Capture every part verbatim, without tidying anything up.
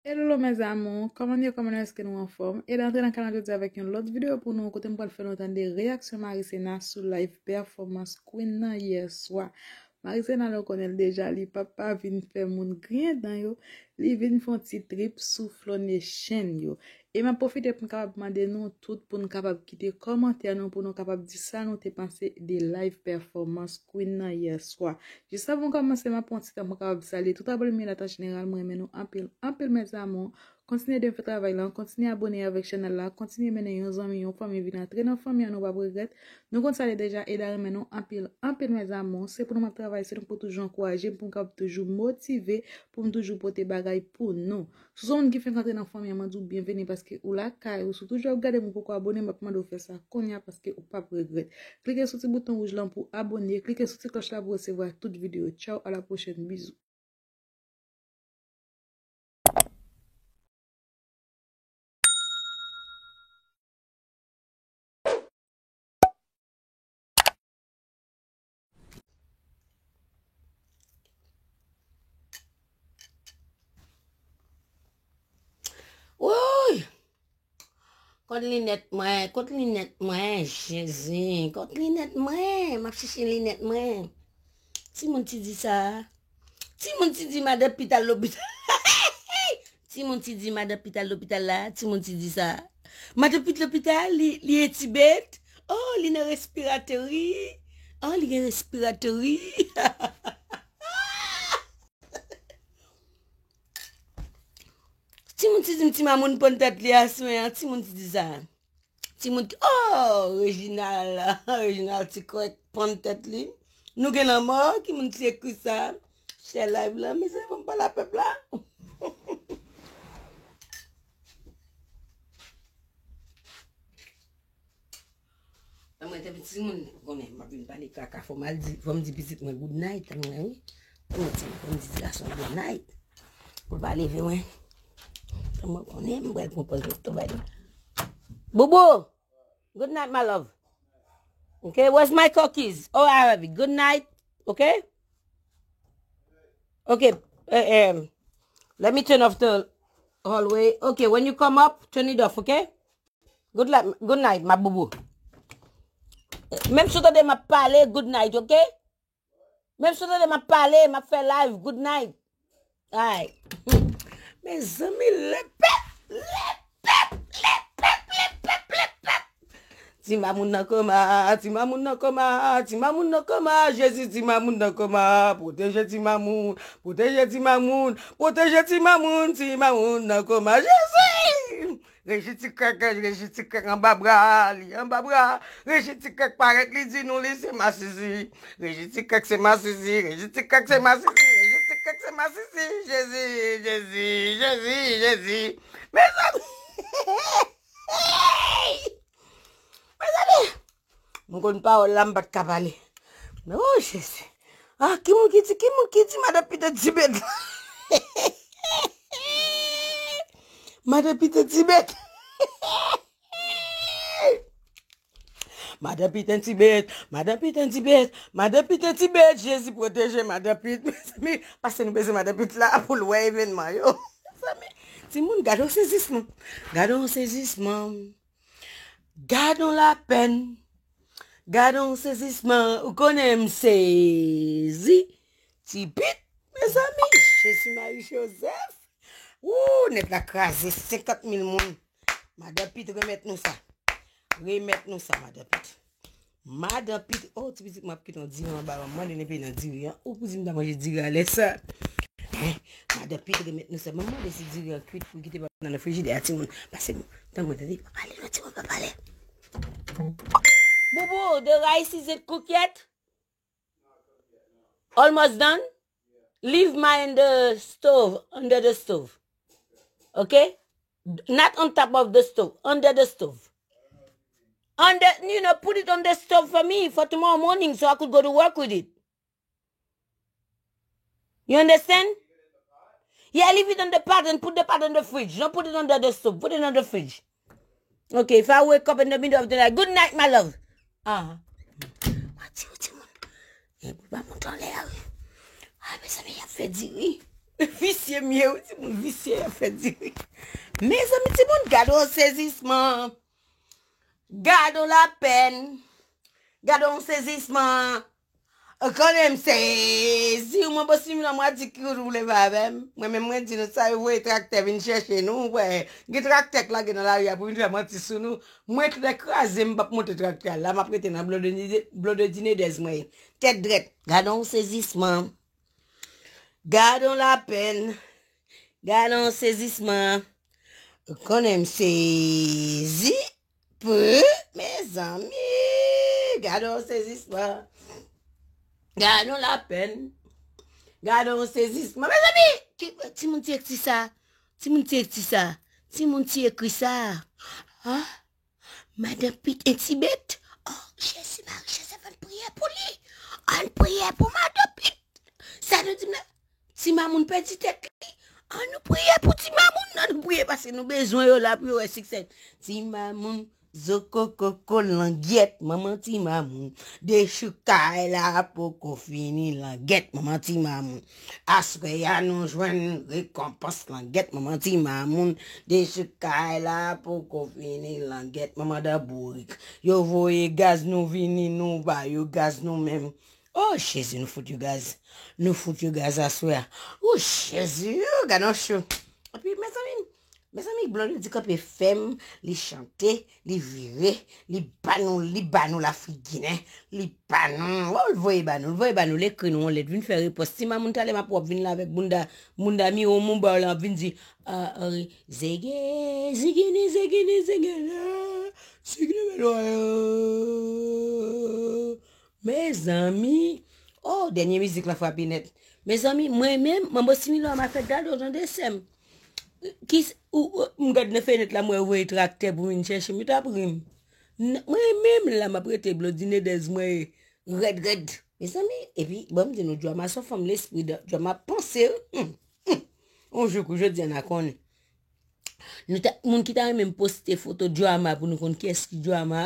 Hello mes amours, kòman nou ye, kòman nou, èske nou anfòm? E la antre nan kanal jodi avèk yon lòt videyo pou nou, kote m pral fè nou tande reyaksyon Marisena sou live pèfòmans Queen nan yè swa. Marisena, nou konnen l deja, li pa pa vin fè moun griyen dan yo, li vin fè yon ti trip sou Flow Nation yo. E m ap pwofite pou m kapab mande nou tout pou n kapab kite kòmantè nou, pou nou kapab di sa nou te panse de live pèfòmans Queen nan yè swa. Jis avan m kòmanse, m ap pran ti tan pou m kapab salye tout abòne m yo, la ta jeneral, mwen renmen nou anpil, anpil mes amours. Kontinye de fè travay la, kontinye abòne avèk chanèl la, kontinye mennen yon zanmi, yon fanmi vin antre nan fanmi an, nou p ap regrèt. Nou konn sa li deja, Eda renmen nou anpil, anpil mes amours. Se pou nou m ap travay, se nou pou toujou ankouraje m, pou m kapab toujou motive, pou m toujou pote bagay pou nou. Si w se yon moun ki fenk antre nan fanmi an, mwen di w byenveni paske ou lakay ou. Si w toujou ap gade m, ou poko abòne, m ap mande w fè sa kounye a paske ou p ap regrèt. Klike sou ti bouton wouj lan pou abòne, klike sou ti klòch la pou resevwa tout videyo. Tchaw, a la pwochèn, bizou. Woy! Kot linèt mwen? Kot linèt mwen? Jezi, kot linèt mwen? M ap chèche linèt mwen. Timoun ti di sa. Timoun ti di madan Pit al lopital. Timoun ti di madan Pit al lopital la. Timoun ti di sa. Madan Pit lopital, li, li entibet. Oh, li nan respirateri. Oh, li gen respirateri. Timoun ti di m ti mamoun pann tèt li aswè an. Timoun ti di sa. Timoun ki, oh, Reginald, Reginald ti kwèk pann tèt li. Nou gen lanmò, ki moun ki ekri sa? Share live la, mezanmi, fò m pale a pèp la. Mwen te piti moun, konnen, m ap vin pale kaka, fò m al di, fò m di pitit mwen good night, mwen, wi. Fò m di, fò m di ti gason good night. Pou l pa leve mwen. Mwen konnen, m pral pran pòz mwen tou bay li. Boubou! Good night, my love. Okay, where's my cookies? Oh, I have it. Good night. Okay? Okay, eh, um, let me turn off the hallway. Okay, when you come up, turn it off, okay? Good night, good night, my boo boo. Menm si w tande m ap pale, good night, okay? Menm si w tande m ap pale, m ap fè live, good night. Ay. Mezanmi, lepèp, lepèp, lepèp, lepèp, lepèp. Ti mamoun nan koma, ti mamoun nan koma, ti mamoun nan koma, Jezi ti mamoun nan koma, pwoteje ti mamoun, pwoteje ti mamoun, pwoteje ti mamoun, ti mamoun nan koma, Jezi! Reji ti kèk, reji ti kèk anba bra, li anba bra. Reji ti kèk parèt, li di nou li se masisi. Reji ti kèk se masisi, reji ti kèk se masisi, reji ti kèk se masisi. Jezi, Jezi, Jezi, Jezi. Mezanmi. Mezanmi. Mwen konn pawòl la, m pa t ka pale. Men, oh, Jezi. Ah, ki moun ki di, ki moun ki di madan Pita di bèt? Madan Pita di bèt. Madan Pita ti bèt, madan Pita ti bèt, madan Pita ti bèt, Jezi pwoteje madan Pit. Mezanmi, pase nou bezwen madan Pit la pou l wè evènman yo. Mezanmi, timoun, gade yon sezisman. Gade yon sezisman. Gade yon lapèn. Gade yon sezisman. Ou konnen m sezi. Ti Pit, mezanmi, Jezi Mari Jozèf. Wou, nèt la kraze, senkant mil moun. Madan Pit, remèt nou sa. Remèt nou sa, Madan Pit. Madan Pit, oh, ti pitit mwen ap kite yon diri anba, mwen mande li peye nan diri an. Ou pou di m ta manje diri a lè sa. Hein? Madan Pit, remèt nou sa. Mwen mande si diri an kwit pou kite pa nan frijidè a, timoun. Pase, tann mwen, tande, pa pale non, timoun, pa pale. Boubou, the rice isn't cooked yet? Almost done? Leave mine in the stove, under the stove. Okay? Not on top of the stove, under the stove. Under, you know, put it on the stove for me for tomorrow morning so I could go to work with it. You understand? Yeah, leave it on the pot and put the pot on the fridge. Don't put it under the stove. Put it on the fridge. Okay, if I wake up in the middle of the night, good night, my love. Ah. Mwen di w, timoun. E pou pa moute anlè a, wi. Ah, mezanmi, y ap fè diri. Visye m ye, wi, timoun visye, y ap fè diri. Mezanmi, timoun, gade yon sezisman. Gade yon lapèn. Gade yon sezisman. Konnen m sezi, mwen, bòs Milo, mwen di ki ou vle pa avè m. Mwen menm, mwen di nou sa, yo voye traktè vin chèche nou, wè. Gen traktè k lage nan lari a pou vin fè manti sou nou. Mwen, tèt kraze, m p ap monte traktè a la, m ap rete nan Blondedy, Blondedy Nedez mwen ye. Tèt drèt. Gade yon sezisman. Gade yon lapèn. Gade yon sezisman. Konnen m sezi. Pff, mezanmi, gade yon sezisman. Gade yon lapèn. Gade yon sezisman. Mezanmi, ki, timoun ti ekri sa. Timoun ti ekri sa. Timoun ti ekri sa. Ah, Madan Pit en ti bèt. Oh, Jezi Mari Jozèf, ann priye pou li. Ann priye pou Madan Pit. Sa nou di m la? Ti Mamoun pèdi tèt li. Ann nou priye pou Ti Mamoun, ann nou priye paske nou bezwen yo la pou yo wè siksè. Ti Mamoun, zokokoko langyèt, manman Ti Mamoun. Dechoukay la poko fini langyèt, manman Ti Mamoun. Aswè a nou jwenn rekonpans langyèt, manman Ti Mamoun. Dechoukay la poko fini langyèt, manman dan bourik. Yo voye gaz nou vini, nou ba yo gaz nou menm. Oh, Jezi, nou fout yo gaz. Nou fout yo gaz aswè a. Oh, Jezi, oh, gade yon cho. Epi, mezanmi, mezanmi, Blondedy kanpe fèm, li chante, li vire, li ba nou, li ba nou Lafrik Ginen, li ba nou, oh, l voye ba nou, l voye ba nou, l ekri nou yon lèt, vin fè repons. Ti Mamoun, talè m ap wè w ap vin la avèk bounda, bounda miwon mouba w la, ap vin di, ah, ah, zege, zigini, zigini, zigini, zigini, Mezanmi, oh, dènye mizik la frape nèt. Mezanmi, mwen menm, Manbo Similò a m a fèt gade w tande sè m. Ki, ou, ou, m gad nan fenèt la, m wè yo voye traktè pou vin chèche m, yo t ap ri m. N- Mwen menm la, m ap rete Blondedy Nedez, mwen rèd, rèd. Mezanmi, epi, bon, m di nou, Djwama se yon fanm lespri, Djwama panse, wi. Hmm, hmm. On jou kou jodi a n a konnen. Nou ta, moun ki ta renmen m poste foto Djwama pou nou konn kiyès ki Djwama,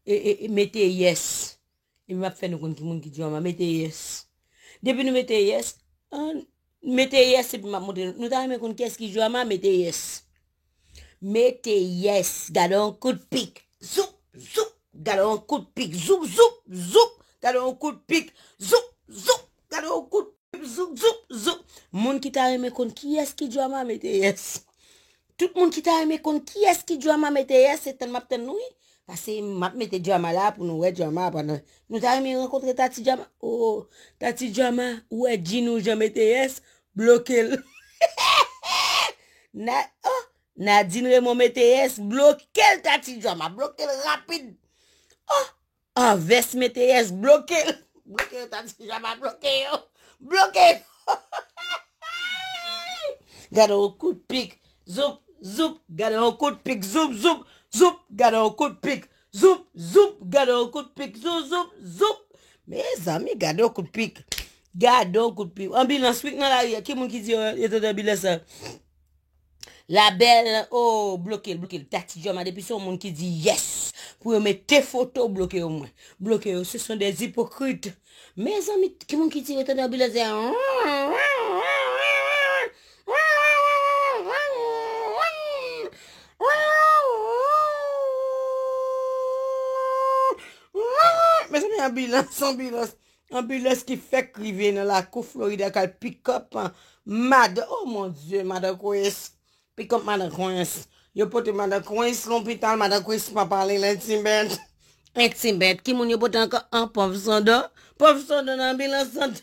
e, e, e, mete yes. Epi m ap fè nou konn ki moun ki Djwama. Mete yes. Depi nou mete yes, an, mete yes epi m ap montre nou. Nou ta renmen konn kiyès ki Djwama, mete yes. Mete yes. Gade yon kout pik. Zoup, zoup. Gade yon kout pik. Zoup, zoup, zoup. Gade yon kout pik. Zoup, zoup. Gade yon kout pik. Zoup, zoup, zoup. Moun ki ta renmen konn kiyès ki Djwama, mete yes. Tout moun ki ta renmen konn kiyès ki Djwama, mete yes, se tann m ap tann nou, wi. Paske m ap mete Djwama la pou nou wè Djwama aprann. Nou ta renmen rankontre Tati Djwama. Oh, Tati Djwama, ou wè Djin ou jan mete yes, bloke l. Na, oh, Nadine Raymond mete yes, bloke l Tati Djwama, bloke l rapid. Oh, Anvès mete yes, bloke l. Bloke yo, Tati Djwama, bloke yo. Bloke yo. Gade yon kout pik. Zoup, zoup. Gade yon kout pik. Zoup, zoup, zoup. Gade yon kout pik. Zoup, zoup. Gade yon kout pik. Zoup, zoup, zoup. Mezanmi, gade yon kout pik. Gade yon kout pik. Anbilans, wi, nan lari a. Ki moun ki di yo, yo tande anbilans la? La belle, oh, bloke l, bloke l. Tati Djwama, depi se yon moun ki di yes pou yo mete foto, bloke yo mwen. Bloke yo, ce sont des hypocrites. Mezanmi, ki moun ki di yo tande anbilans la? Mezanmi, anbilans, anbilans. Anbilans ki fèk rive nan lakou Florida k al pick up madan, oh mon Dieu, madan Kwens. Pick up madan Kwens. Yo pote madan Kwens lopital, madan Kwens pa pale, l entibèt. Entibèt. Ki moun yo pote ankò? An, pòv Sandò. Pòv Sandò nan anbilans Sandò.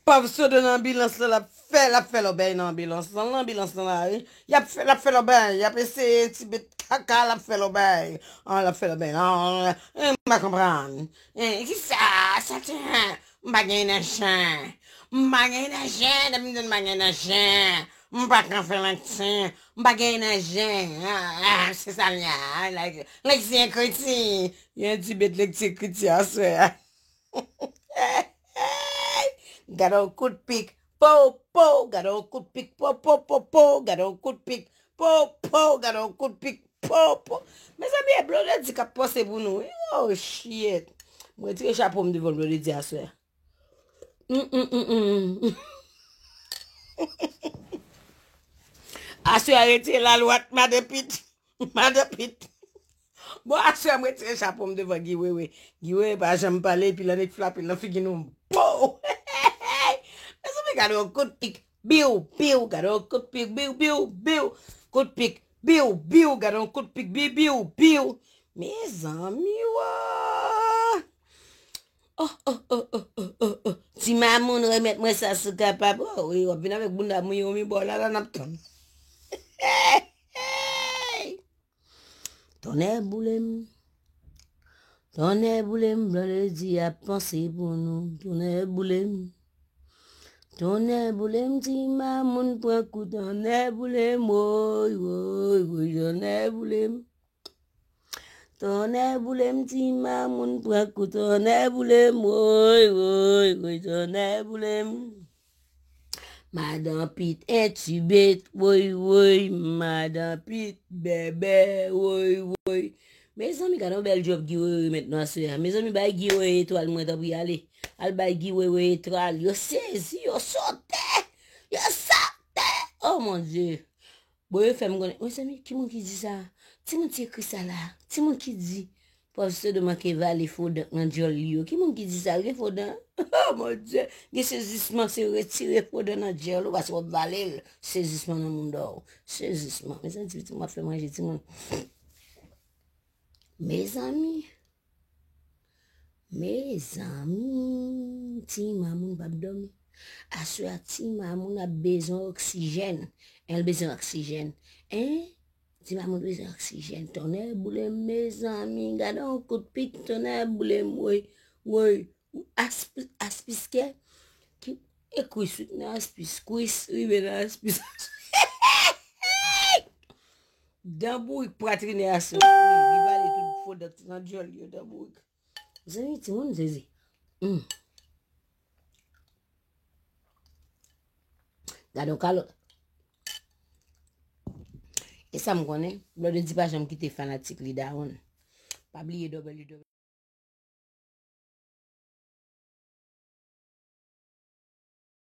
Pòv Sandò nan anbilans la, l ap fè, l ap fè lòbèy nan anbilans lan, nan anbilans lan la, wi. Y ap fè, l ap fè lòbèy, y ap eseye ti bèt kaka, l ap fè lòbèy. An, l ap fè lòbèy. An, an, an, m pa konprann. Eh, kisa, sa te, m pa gen lajan. M pa gen lajan, depi m di m pa gen lajan. M pa ka fè lajan. M pa gen lajan. Ah, ah, se sa l ye a. Like, like se ekriti. Yon ti bèt lekti ekriti aswè a. Gade yon kout pik. Po, po, gade yon kout pik. Po, po, po, po, gade yon kout pik. Po, po, gade yon kout pik. Po, po. Mezanmi, e Blondedy k ap panse pou nou, wi. Oh, shit. Mwen tire chapo m devan Blondedy aswè a. Mm, mm, mm, mm. Aswè a retire lalwat, madan Pit. Madan Pit. Bon, aswè a m retire chapo m devan Guy Wewe. Guy Wewe pa janm pale, epi l annik frape l nan figi nou. Pow! Mezanmi, gade yon kout pik. Biw, biw, gade yon kout pik. Biw, biw, biw. Kout pik. Biw, biw, gade yon kout pik. Biw, biw, biw. Mezanmi, wa! Oh, oh, oh, oh, oh, oh, oh. Ti Mamoun, remèt mwen sa si w kapab. Oh, wi, w ap vin avèk bounda mouye w, mi bò la, la n ap tann. Tonnè boule m. Tonnè boule m, Blondedy ap panse pou nou. Tonnè boule m. Tonnè boule m, Ti Mamoun pran kou. Tonnè boule m, woy, woy, woy, tonnè boule m. Tonnè boule m, Ti Mamoun pran kou. Tonnè boule m, woy, woy, woy, tonnè boule m. Madan Pit entibe, woy, woy, Madan Pit bèbè, woy, woy. Mezanmi, gade yon bèl djòb Guy Wewe remèt nou aswè a. Mezanmi, bay Guy Wewe etwal mwen, tanpri, ale. Al bay Guy Wewe etwal. Yo sezi, yo sote, yo sote. Oh, mon Dieu. Bon, yo fè m konnen. Mezanmi, ki moun ki di sa? Timoun ti ekri sa la. Timoun ki di pwòf Sodo manke vale fodan nan djòl li yo. Ki moun ki di sa? Gen fodan? Oh, mon Dieu. Gen sezisman, se retire fodan nan djòl ou, paske w ap vale l. Sezisman nan moun dò. Sezisman. Mezanmi, ti pitit mwen ap fè manje, timoun. Mezanmi. Mezanmi, Ti Mamoun p ap dòmi. Aswè a, Ti Mamoun ap bezwen oksijèn. Èl bezwen oksijèn. Hein? Ti Mamoun bezwen oksijèn. Tonnè boule m, mezanmi. Gade yon kout pik, tonnè boule m, woy, woy. Aspi-, aspiskè. Ki, e kwis, nan aspis. Kwis, rive nan aspis. Dan bourik pwatrine a sou. Li vale tout fodan nan djòl yo, dan bourik. Zanmi, timoun sezi. Hmm. Gade yon kalòt. E sa m konnen, Blondedy pa janm kite fanatik li dawonn. Pa bliye W W W.